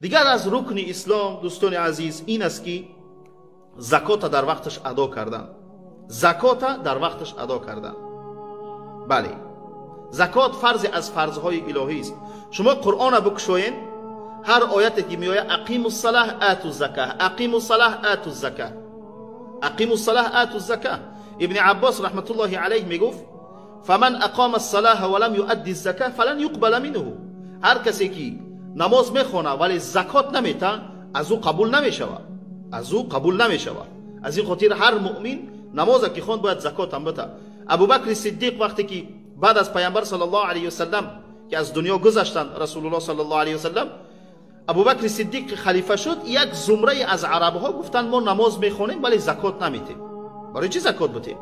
Дигар аз рукни ислом, дӯстони азиз, ин аст ки закота дар вақташ адо кардан. Закота дар вақташ адо кардан. Бале, закот фарзе аз фарзҳои илоҳӣ аст. Шумо Қуръона бикушоед, ҳар ояте ки меояд: ақиму салаҳ ату закаҳ, ақиму салаҳ ату закаҳ, ақиму салаҳ ату закаҳ. Ибни Аббос раҳматуллоҳи алайҳ мегуфт: фаман ақома ссалаҳа ва лам юадди закаҳ фалан юқбала минҳу. Ҳар касе ки намоз мехона, вале закот намета, аз ӯ қабул намешавад, аз ӯ қабул намешавад. Аз ин хотир ҳар муъмин намоза ки хонд, бояд закот ҳам бита. Абубакри Сиддиқ, вақте ки баъд аз Пайғамбар саллаллоҳу алайҳи васаллам ки аз дунё гузаштанд, Расулуллоҳ саллаллоҳу алайҳи васаллам, Абубакри Сиддиқ халифа шуд, як зумрае аз арабҳо гуфтанд: мо намоз мехонем, вале закот наметем, барои чӣ закот бутем?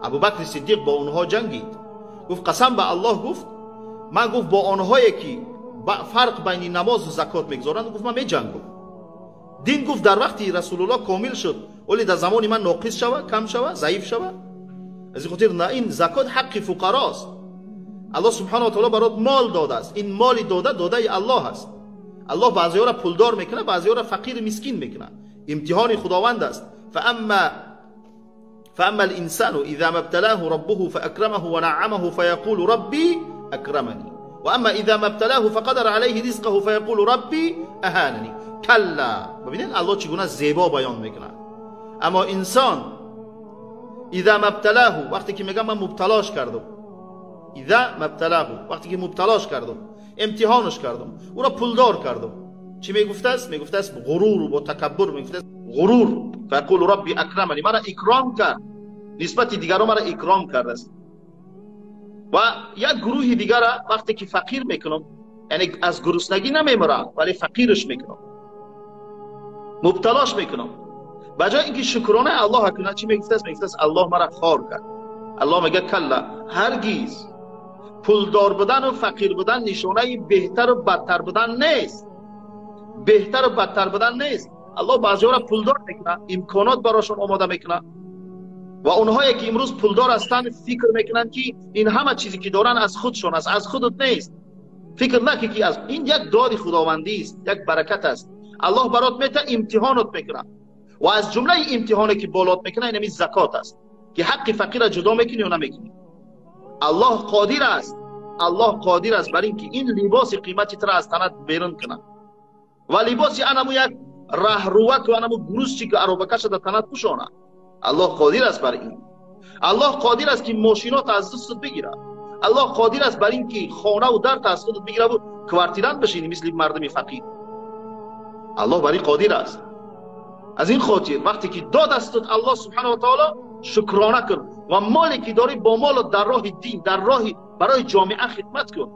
Абубакри Сиддиқ бо онҳо ҷангид, гуфт: қасам ба Аллоҳ, гуфт, ман, гуфт, бо онҳое ки фарқ байни намозу закот мегузоранд, гуфт, ман меҷангум. Дин, гуфт, дар вақти Расулуллоҳ комил шуд, вале дар замони ман ноқис шава, кам шава, заиф шава. Аз ин хотир на, ин закот ҳаққи фуқарост. Аллоҳ субҳанаҳу ва таоло барот мол додааст, ин моли дода додаи Аллоҳ аст. Аллоҳ баъзеҳоро пулдор мекунад, баъзеҳоро фақири мискин мекунад, имтиҳони Худованд аст. فأما الإنسان إذا ما ابتلاه ربه فأكرمه ونعمه فيقول ربي أكرمني وأما إذا ما ابتلاه فقدر عليه رزقه فيقول ربي أهانني كلا. ببینید الله چگونه زیبا بیان میکنه. اما انسان اذا ما ابتلاه، وقتی که میگم من مبتلاش کردم، اذا ما ابتلاه، وقتی که مبتلاش کردم، امتحانش کردم، او را پولدار کردم، چی میگفته است؟ میگفته است غرور و با تکبر میگفته است، غرور، فیقول ربی اکرمنی، مرا اکرام کرد، نسبت دیگران مرا اکرام کرده است. و یک گروه دیگر وقتی که فقیر میکنم، یعنی از گرسنگی نمیمره ولی فقیرش میکنم، مبتلاش میکنم، بجای اینکه شکرانه الله کنه، چی میگفته است؟ میگفته است الله مرا خوار کرد. الله میگه کلا، هرگیز. پولدار بودن و فقیر بودن نشانه بهتر و بدتر بودن نیست، بهتر و بدتر بودن نیست. الله بعضی‌ها را پولدار میکنه، امکانات براشون آماده میکنه و اونهایی که امروز پولدار هستند فکر میکنن که این همه چیزی که دارن از خودشون است. از خودت نیست. فکر نکنی که از این یک داد خداوندی است، یک برکت است. الله برات میته، امتحانت میکنه و از جمله امتحانی که بالات میکنه اینمی زکات است که حق فقیر را جدا میکنی یا نمیکنی. الله قادر است، الله قادر است بر اینکه این لباس قیمتی تر از تنت بیرون کنه و لباس انمو یک رهروک و انمو گروسچی که عربکش در تنت پوشانه. الله قادر است بر این. الله قادر است که ماشینات از دستت بگیره. الله قادر است بر اینکه خانه و در از خودت بگیره و کوارتیران بشینی مثل مردم فقیر. الله بر این قادر است. از این خاطر وقتی که داد است الله سبحانه و تعالی، شکرانه کن و مالی که داری با مال در راه دین، در راه برای جامعه خدمت کن.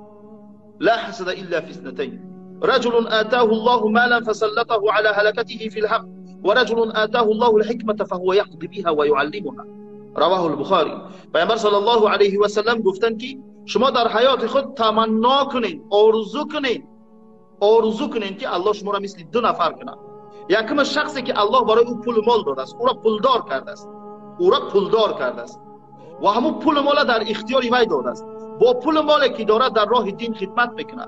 لا حسد الا في اثنتين: رجل آتاه الله مالا فسلطه على هلكته في الحق ورجل آتاه الله الحكمة فهو يقضي بها ويعلمها. رواه البخاری. پیامبر صلی الله علیه و سلم گفتند که شما در حیات خود تمنا کنید، آرزو کنید، آرزو کنید که الله شما را مثل دو نفر کنه. یکم شخصی که الله برای او پول مال داده است، او را پولدار کرده است، او را پولدار کرده است و همون پول مال در اختیار وی داده است. با پول مالی که دارد در راه دین خدمت میکنه،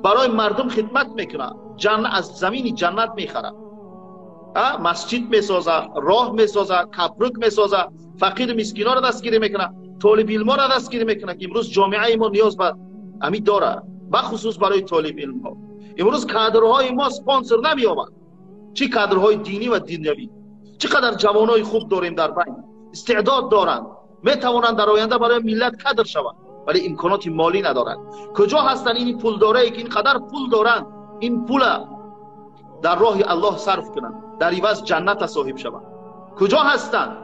برای مردم خدمت میکنه، جن از زمین جنت میخره، مسجد میسازه، راه میسازه، کپرک میسازه، فقیر مسکینا را دستگیری میکنه، طالب علم را دستگیری میکنه که امروز جامعه ما نیاز به امید داره، بخصوص برای طالب علم ها. امروز کادرهای ما سپانسر نمییابند، چی کادرهای دینی و دنیوی. چقدر جوانای خوب داریم در بین، استعداد دارند، میتوانند در آینده برای ملت کادر شوند، ولی امکانات مالی ندارند. کجا هستند این پولدارایی که اینقدر پول دارند، این پول در راه الله صرف کنند، در عوض جنت صاحب شوند؟ کجا هستند؟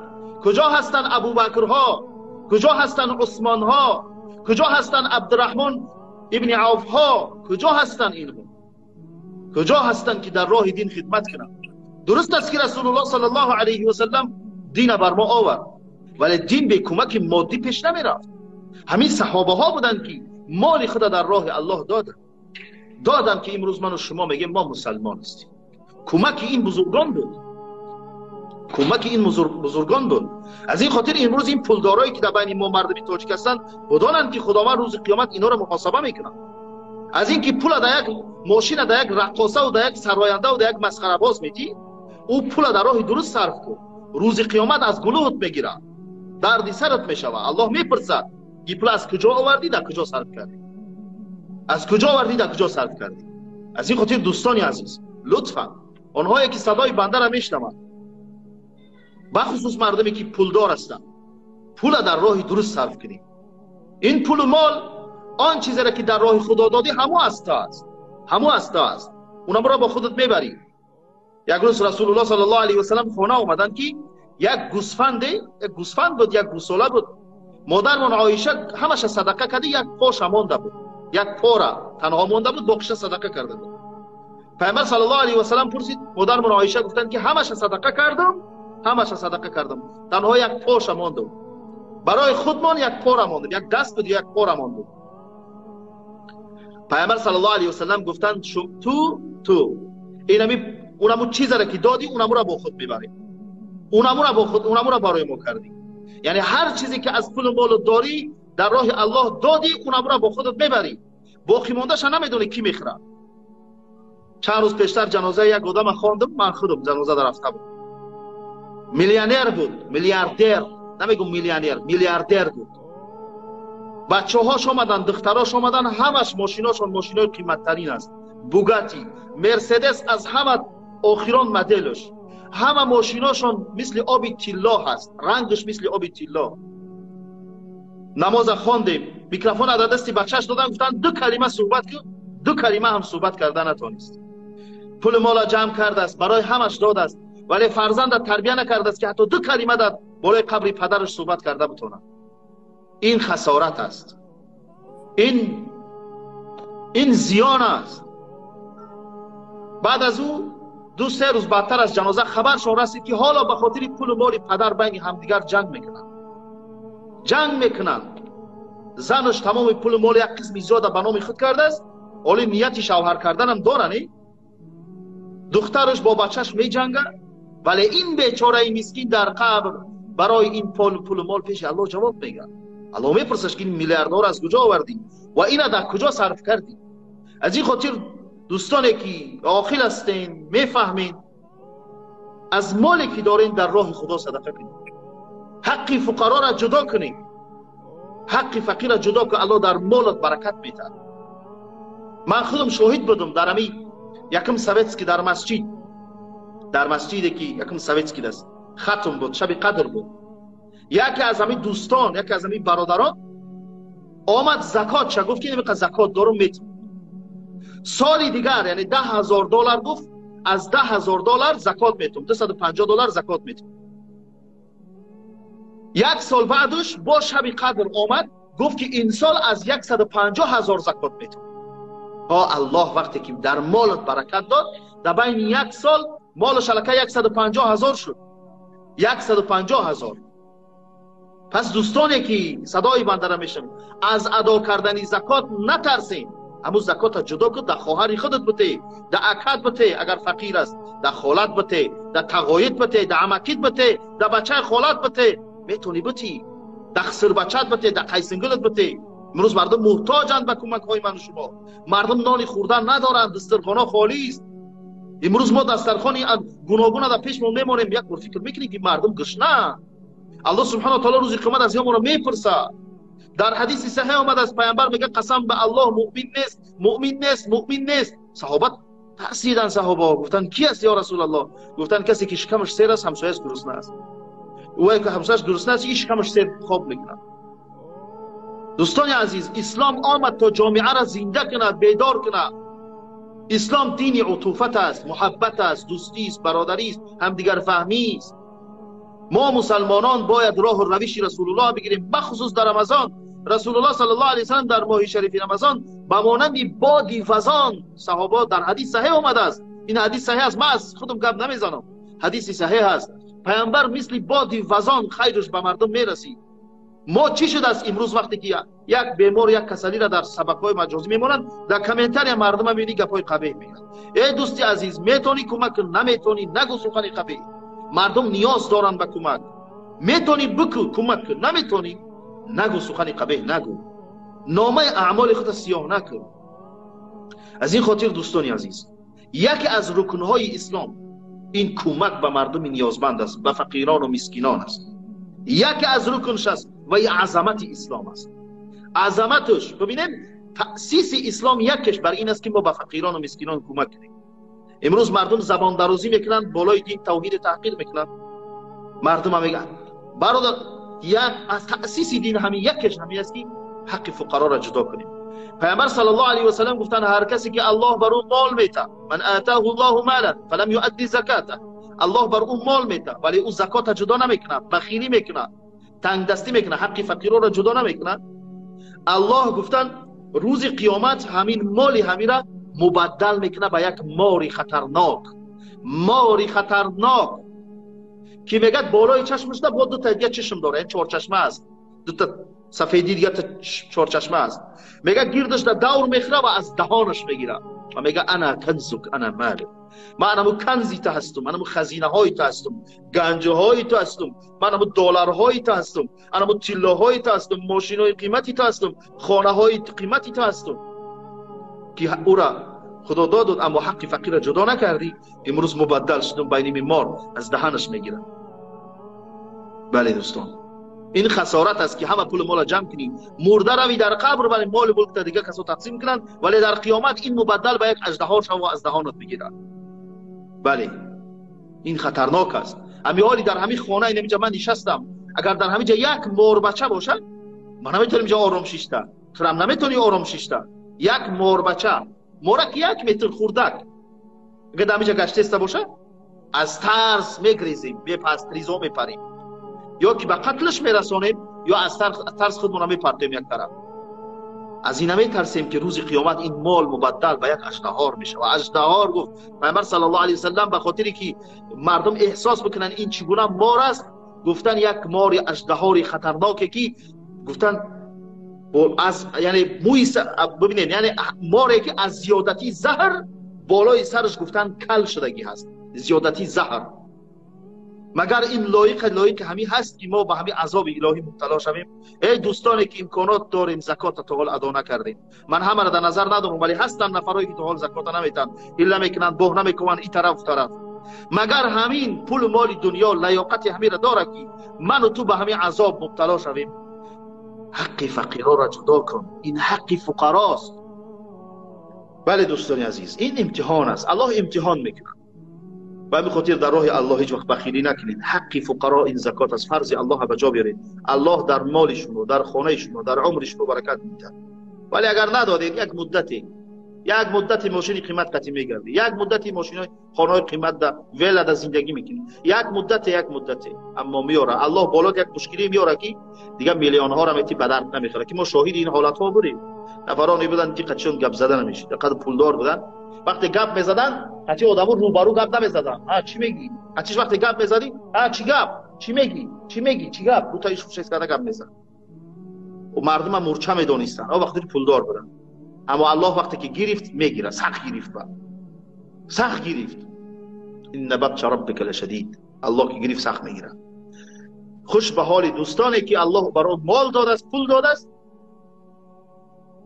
کجا هستند ابوبکرها؟ کجا هستند عثمانها؟ کجا هستند عبدالرحمن ابن عوفها؟ کجا هستند اینها؟ کجا هستند که در راه دین خدمت کنند؟ درست است که رسول الله صلی الله علیه و سلم دین بر ما آورد، ولی دین به کمک مادی پیش نمیرفت. همین صحابه ها بودند که مال خود در راه الله دادن که امروز من و شما میگیم ما مسلمان هستیم. کمک این بزرگان بود، کمک این بزرگان بود. از این خاطر امروز این پولدارایی که در بین ما مردم تاجیک هستند بدانند که خداوند روز قیامت اینا را محاسبه میکنه. Аз инки пула дар як мошина, дар як раққоса, дар як сароянда, дар як масхарабоз метӣ, ӯ пула дар роҳи дуруст сарф кун. Рӯзи қиёмат аз гулӯҳат мегирад, дарди сарат мешавад. Аллоҳ мепурсад, ин пула аз куҷо овардӣ, дар куҷо сарф кардӣ? Аз куҷо овардӣ, дар куҷо сарф кардӣ? Аз ин хотир дӯстони азиз, лутфан онҳое ки садои бандаро мешунаванд, бахусус мардуме ки пулдор ҳастанд, пула дар роҳи дуруст сарф кунед. Ин пулу мол он чизеро ки дар роҳи худо додӣ, ҳамо аз ту аст, ҳамо аз ту аст. Унамро бо худат мебарӣ. Як рӯз Расулуллоҳ саллаллоҳу алайҳи васаллам хона омаданд, ки як гӯсфанде, як гӯсфанд буд, як гӯсола буд. Модармон Оиша ҳамаша садақа карда, як поша монда буд, як пора танҳо монда буд, боқиша садақа карда буд. Пайғамбар саллаллоҳу алайҳи васаллам пурсид, модармон Оиша гуфтанд, ки ҳамаша садақа кардам, ҳамаша садақа кардам, танҳо як поша мондам. Барои худмон як пора мондам, як даст буд, як пора мондам. Пайғамбар саллаллоҳу алайҳи васаллам гуфтанд, ту инами унаму чизеро ки додӣ, унамуро бо худ мебарӣ, унамуро бо худ, унамуро барои мо кардӣ. Яъне ҳар чизе ки аз пулу молу дорӣ дар роҳи Аллоҳ додӣ, унамуро бо худат мебарӣ. Боқӣ мондаша намедонӣ кӣ мехӯрад. Чанд рӯз пештар ҷанозаи як одама хондам, ман худам ҷаноза дар рафта буд. Миллионер буд, миллиардер, намегум миллионер, миллиардер буд. Бачаҳош омаданд, духтарош омаданд, ҳамаш мошиношон мошинои қиматтарин аст. Бугати, Мерседес аз ҳама охирон моделш. Ҳама мошиношон мисли оби тилло ҳаст, рангаш мисли оби тилло. Намоза хондем, микрофон аз дасти бачааш доданд, гуфтанд ду калима суҳбат кун, ду калима ҳам суҳбат карда натонист. Пули мола ҷамъ кардааст, барои ҳамаш додааст, вале фарзанда тарбия накардааст, ки ҳатто ду калима дар болои қабри падараш суҳбат карда битонад. Ин хасорат аст, ин зиён аст. Баъд аз ӯ 2-3 рӯз баъдтар аз ҷаноза хабаршон расид, ки ҳоло ба хотири пулу моли падар байни ҳамдигар ҷанг мекунанд, ҷанг мекунанд. Занаш тамоми пулу мол як қисми зиёда ба номи худ кардааст, ҳоли нияти шавҳар карданам дорани. Духтараш бо бачаш меҷангад, вале ин бечораи мискин дар қабр барои ин пулу мол пеши Аллоҳ ҷавоб мегӯяд. Аллоҳ мепурсад, ки ин миллиардҳоро аз куҷо овардӣ ва ина дар куҷо сарф кардӣ? Аз ин хотир дӯстоне ки оқил ҳастен, мефаҳмед, аз моле ки дорен дар роҳи Худо садақа кунед. Ҳаққи фуқароро ҷудо кунед, ҳаққи фақирро ҷудо кун, Аллоҳ дар молат баракат медиҳад. Ман худам шоҳид будам дар ҳамин якум советский дар масҷид, дар масҷиде ки якум советский аст, хатм буд, шаби қадр буд. Яке аз ҳамин дӯстон, яке аз ҳамин бародарон омад закотша гуфт, ки инқадр закот дорум метам. Соли дигар, яъне $10,000 гуфт, аз $10,000 закот метам, $250 закот метам. Як сол баъдаш бо шаби қадр омад, гуфт, ки ин сол аз 150,000 закот метам. О Аллоҳ вақте ки дар молат баракат дод, дар байни як сол молаш аллакай 150,000 шуд, 150,000. Пас дӯстоне ки садои бандара мешавед, аз адо кардани закот натарсед. Ҳамун закотро ҷудо кун, дар хоҳари худат бите, дар акат бите агар фақир аст, дар холат бите, дар тағоит бите, дар амакит бите, дар бачаи холат бите, метавонӣ битӣ, дар хисирбачат бите, дар қайсингилат бите. Имрӯз мардум муҳтоҷанд ба кӯмакҳои ману шумо. Мардум нони хӯрдан надоранд, дастархона холист. Имрӯз мо дастархони гуногуна дар пешмон мемонем, як бор фикр мекунем, ки мардум гушнаанд. Аллоҳ субҳанаҳу ва таоло рӯзи қиёмат аз ёмонро мепурсад. Дар ҳадиси саҳеҳ омадааст, пайғамбар мегӯяд, қасам ба Аллоҳ, муъмин нест, муъмин нест, муъмин нест. Саҳоба тарсиданд, саҳобаҳо гуфтанд, ки аст ё Расулаллоҳ? Гуфтанд, касе ки шикамаш сер аст, ҳамсояаш гурусна аст. Ӯе ки ҳамсояаш гурусна аст, ин шикамаш сер хоб мекунад. Дӯстони азиз, ислом омад то ҷомеаро зинда кунад, бедор кунад. Ислом дини утуфат аст, муҳаббат аст, дӯстист, бародарист, ҳамдигарфаҳмист. Мо мусалмонон бояд роҳу равиши Расулуллоҳ бигирем, бахусус дар Рамазон. Расулуллоҳ саллаллоҳу алайҳи васаллам дар моҳи шарифи Рамазон ба монанди боди вазон, саҳоба дар ҳадис саҳеҳ омадааст, ин ҳадис саҳеҳ аст, ман аз худам гап намезанам, ҳадиси саҳеҳ аст. Пайғамбар мисли боди вазон хайраш ба мардум мерасид. Мо чӣ шудааст имрӯз вақте ки як бемор, як касалиро дар сабабҳои маҷозӣ мемонанд, дар комментария мардум мебинӣ гапҳои қабеҳ мегӯянд. Эй дӯсти азиз, метавонӣ кӯмак кун, наметавонӣ нагӯ сухани қабеҳ. Мардум ниёз доранд ба кӯмак. Метавонӣ бикӯ, кӯмак кун, наметавонӣ нагӯ сухани қабеҳ нагӯ. Номаи аъмоли худро сиёҳ накун. Аз ин хотир дӯстони азиз, яке аз рукнҳои ислом ин кӯмак ба мардуми ниёзманд аст, ба фақирон ва мискинон аст. Яке аз рукнш аст ва ин азамати ислом аст. Азаматаш, бибинем, таъсиси ислом якеш бар ин аст ки мо ба фақирон ва мискинон кӯмак кунем. Имрӯз мардум забондарозӣ мекунанд, болои дин тавҳид таҳқир мекунанд. Мардум ҳам мегӯянд бародар, як аз таъсиси дин ҳамин якеш ҳамин аст ки ҳаққи фуқароро ҷудо кунем. Паёмбар саллаллоҳу алайҳи васаллам гуфтанд ҳар касе ки Аллоҳ бар ӯ мол метаҳад, ман атаҳу Аллоҳу малан фалам юадди закатаҳ, Аллоҳ бар ӯ мол метаҳад вале ӯ закотро ҷудо намекунад, бахилӣ мекунад, тангдастӣ мекунад, ҳаққи фақирро ҷудо намекунад. Аллоҳ гуфтанд рӯзи қиёмат ҳамин моли ҳамира мубаддал мекунад ба як мори хатарнок, мори хатарнок ки мегӯяд болои чашмаш бо дута дига чашм дорад, яъне чорчашма аст, дута сафедӣ дига чорчашма аст. Мегӯяд гирдаш да давр мехӯрад ва аз даҳонаш мегирад ва мегӯяд ана канзук ана малик, ман анаму канзи ту ҳастум, анаму хазинаҳои ту ҳастум, ганҷҳои ту ҳастум, ман анаму долларҳои ту ҳастум, анаму тиллоҳои ту ҳастум, мошинҳои қимати ту ҳастум, хонаҳои қимати ту ҳастум, ки ӯра худо дод, аммо ҳаққи фақирро ҷудо накардӣ, имрӯз мубаддал шудум ба ними мор, аз даҳанаш мегирад. Бале дӯстон, ин хасорат аст ки ҳама пули мола ҷамъ кунӣ, мурда равӣ дар қабр, вале моли мулкта дига касо тақсим кунанд, вале дар қиёмат ин мубаддал ба як аждаҳо шава аз даҳонат бигирад. Бале, ин хатарнок аст. Ҳами ҳоли дар ҳамин хона инамиҷа ман нишастам, агар дар ҳамиҷа як морбача бошад, ман наметавонам инҷа ором шишта, турам наметавонӣ ором шишта. Як морбача, морак як метр хурдак, агар дар ҳамиҷа гаштеста бошад, аз тарс мегрезем, бепастризо мепарем, ё ки ба қатлш мерасонем, ё аз тарс худмонро мепартоем як тараф. Аз ин наметарсем ки рӯзи қиёмат ин мол мубаддал ба як аждаҳор мешавад. Аждаҳор гуфт Паёмбар саллаллоҳу алайҳи васаллам, ба хотире ки мардум эҳсос бикунанд ин чӣ гуна мор аст, гуфтан як мори аждаҳори хатарноке ки гуфтан аз яъне мӯи, бибинед, яъне море ки аз зиёдати заҳр болои сараш гуфтан кал шудагӣ ҳаст, зиёдати заҳр. Магар ин лоиқи ҳамин ҳаст ки мо ба ҳамин азоби илоҳӣ мубтало шавем? Эй дӯстоне ки имконот дорем, закотро то ҳол адо накардем. Ман ҳамаро дар назар надорам, вале ҳастанд нафарое ки то ҳол закотро наметаҳанд, ҳилла мекунанд, боҳ намекунанд, ин тараф тараф. Магар ҳамин пулу моли дунё лаёқати ҳаминро дорад ки ману ту ба ҳамин азоб мубтало шавем? Ҳаққи фақироро ҷудо кун, ин ҳаққи фуқарост. Бале дӯстони азиз, ин имтиҳон аст. Аллоҳ имтиҳон мекунад. Ба ҳамин хотир дар роҳи Аллоҳ ҳеҷ вақт бахилӣ накунед. Ҳаққи фуқаро ин закот аст, фарзи Аллоҳ ба ҷо биёред. Аллоҳ дар моли шумо, дар хонаи шумо, дар умри шумо баракат медиҳад. Вале агар надодед, як муддате мошини қимат қатӣ мегардӣ, як муддате мошинои хонаҳои қимат да вела да зиндагӣ мекунӣ, як муддате, аммо меёра Аллоҳ болот як мушкиле меёра ки дигар миллионҳоро мети ба дард намехӯрад, ки мо шоҳиди ин ҳолатҳо будем. Нафароне буданд ки қачон гап зада намешид, қадр пулдор буданд, вақте гап мезаданд ҳатто одамо рӯбарӯ гап намезаданд. Ҳа, чӣ мегӣ? Ҳатто вақте гап мезадӣ, ҳа, чӣ гап? Чӣ мегӣ? Чӣ мегӣ? Чӣ гап? Рӯтаи шушес карда гап мезад. Мардумам мурча медонистанд, о вақте пулдор буданд. Аммо Аллоҳ вақте ки гирифт, мегирад, сахт гирифт, ба сахт гирифт. Инна батша раббика лашадид. Аллоҳ ки гирифт, сахт мегирад. Хуш ба ҳоли дӯстоне ки Аллоҳ баро мол додааст, пул додааст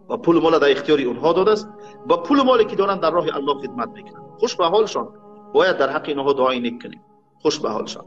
ва пул мола дар ихтиёри онҳо додааст ва пул моле ки доранд дар роҳи Аллоҳ хидмат мекунанд. Хуш ба ҳолшон. Бояд дар ҳаққи инҳо дуои нек кунем. Хуш ба ҳолшон.